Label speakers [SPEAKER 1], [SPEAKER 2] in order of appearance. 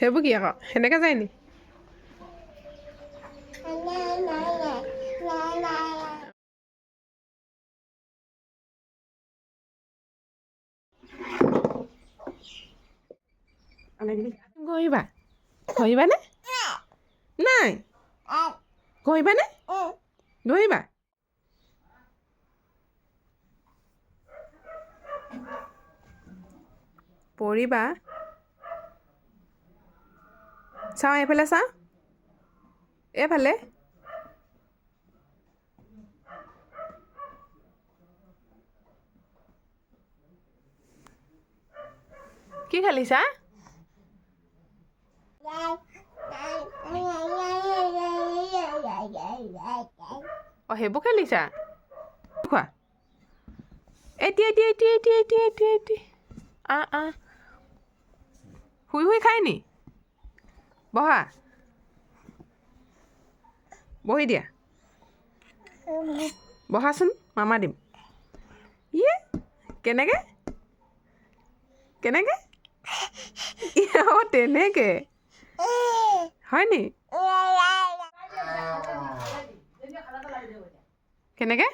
[SPEAKER 1] সেইবোৰ কি আকৌ সেনেকৈ যায় নি? ঘঁহিবা, ঘঁহিবানে? নাই, ঘঁহিবানে? ঘঁহিবা। পৰিবা। চাওঁ, এইফালে চাওঁ, এইফালে। কি খেলিছা? অঁ, সেইবোৰ খেলিছা? খোৱা। এতিয়া এতিয়া এতিয়া এতিয়া এতিয়া এতিয়া এতিয়া আহ আহ, শুই শুই খায় নি? বহা, বহি দিয়া, বহাচোন, মামা দিম। ইয়ে, কেনেকৈ কেনেকৈ? অঁ, তেনেকৈ হয় নি? কেনেকৈ?